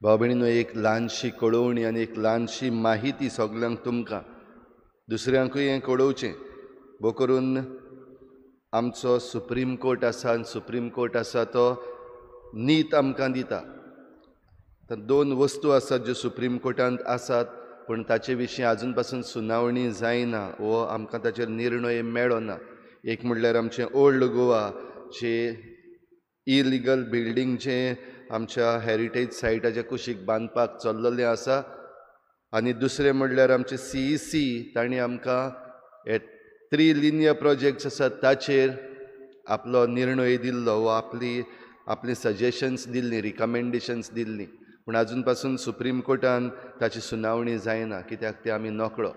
भाव भयणीनो, एक ल्हानशी कळोवणी आनी एक ल्हानशी माहिती सगल्यांक, तुमकां दुसऱ्यांकूय हें कळोवचें. भो करून आमचो सुप्रीम कोर्ट आसा आनी सुप्रीम कोर्ट आसा तो नीत आमकां दिता. तर दोन वस्तू आसात ज्यो सुप्रीम कोर्टांत आसात, पूण ताचे विशीं आजून पासून सुनावणी जायना वो आमकां ताचेर निर्णय मेळना. एक म्हणल्यार आमचें ओल्ड गोवा जे इलिगल बिल्डींग जें आमच्या हेरिटेज सायटाच्या कुशीक बांदपाक चल्ललें आसा, आनी दुसरें म्हणल्यार आमचें CEC तांणी आमकां हे 3 लिनियर प्रोजेक्ट्स आसात ताचेर आपलो निर्णय दिल्लो वो आपली सजेशन्स दिल्ली, रिकमेंडेशन्स दिल्ली, पूण आजून पासून सुप्रीम कोर्टान ताची सुनावणी जायना. कित्याक तें आमी नकळो.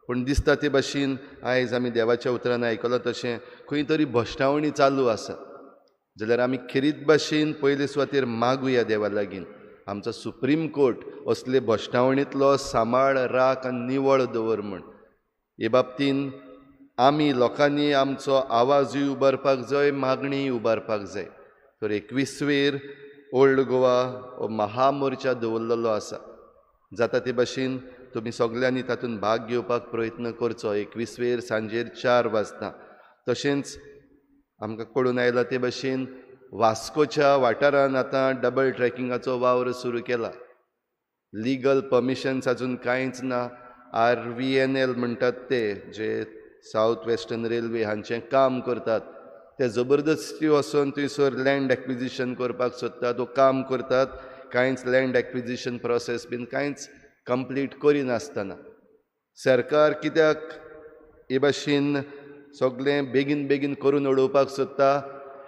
पूण दिसता ते भाशेन आयज आमी देवाच्या उतरान आयकलां तशें खंय तरी भश्टावणी चालू आसा. जाल्यार आमी खेरीत भाशेन पयले सुवातेर मागुया देवा लागीं, आमचो सुप्रीम कोर्ट असले भश्टावणींतलो सांबाळ, राख आनी निवळ दवर म्हूण. हे बाबतीन आमी लोकांनी आमचो आवाजूय उबारपाक जाय, मागणीय उबारपाक जाय. तर 21वेर ओल्ड गोवा हो महामोर्चा दवरलेलो आसा. जाता ते भाशेन तुमी सगल्यांनी तातूंत भाग घेवपाक प्रयत्न करचो. 21वेर सांजेर 4 वाजता. तशेंच आमकां कळून आयलां ते भाशेन वास्कोच्या वाठारान आतां डबल ट्रॅकिंगाचो वावर सुरू केला. लिगल परमिशन्स आजून कांयच ना. RVNL म्हणटात ते जे सावथ वेस्टर्न रेल्वे हांचें काम करतात ते जबरदस्ती वचून थंयसर लँड एक्विजिशन करपाक सोदतात वो काम करतात, कांयच लँड एक्विजिशन प्रोसेस बीन कांयच कंप्लीट करिनासतना. सरकार कित्याक हे भाशेन सगळें बेगीन बेगीन करून उडोवपाक सोदता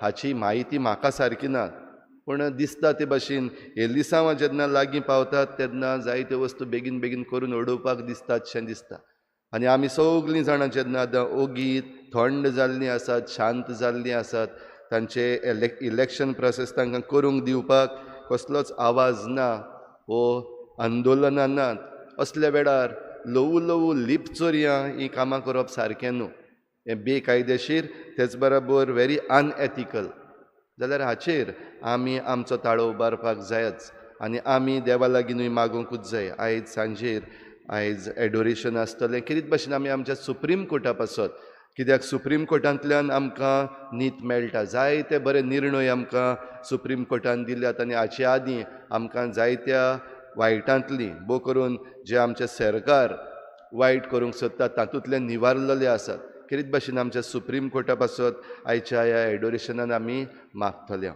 हाची म्हायती म्हाका सारकी ना, पूण दिसता ते भाशेन एलिसांवां जेन्ना लागीं पावतात तेन्ना जायत्यो वस्तू बेगीन बेगीन करून उडोवपाक दिसतात शें दिसता. आनी आमी सगळीं जाणां जेन्ना आतां ओगी थंड जाल्लीं आसात, शांत जाल्लीं आसात, तांचे इलेक्शन प्रोसेस तांकां करूंक दिवपाक कसलोच आवाज ना वो आंदोलनां नात, असल्या वेळार ल्हवू ल्हवू लिपचोरयां हीं कामां करप सारकें न्हू. हें बेकायदेशीर, तेच बराबर व्हेरी अनएथिकल. जाल्यार हाचेर आमी आमचो ताळो उबारपाक जायच आनी आमी देवा लागींनूय मागूंकूच जाय. आयज सांजेर आयज एडोरेशन आसतलें. खेरीत भाशेन आमी आमच्या सुप्रीम कोर्टा पासत, कित्याक सुप्रीम कोर्टांतल्यान आमकां नीत मेळटा. जायते बरे निर्णय आमकां सुप्रीम कोर्टान दिल्यात आनी हाचे आदीं आमकां जायत्या वायटांतली, भोव करून जे आमचें सरकार वायट करूंक सोदता तातूंतले निवारलेले आसात. खेरीत भाशेन आमच्या सुप्रीम कोर्टा पासत आयच्या ह्या एडोरेशनान आमी मागतले.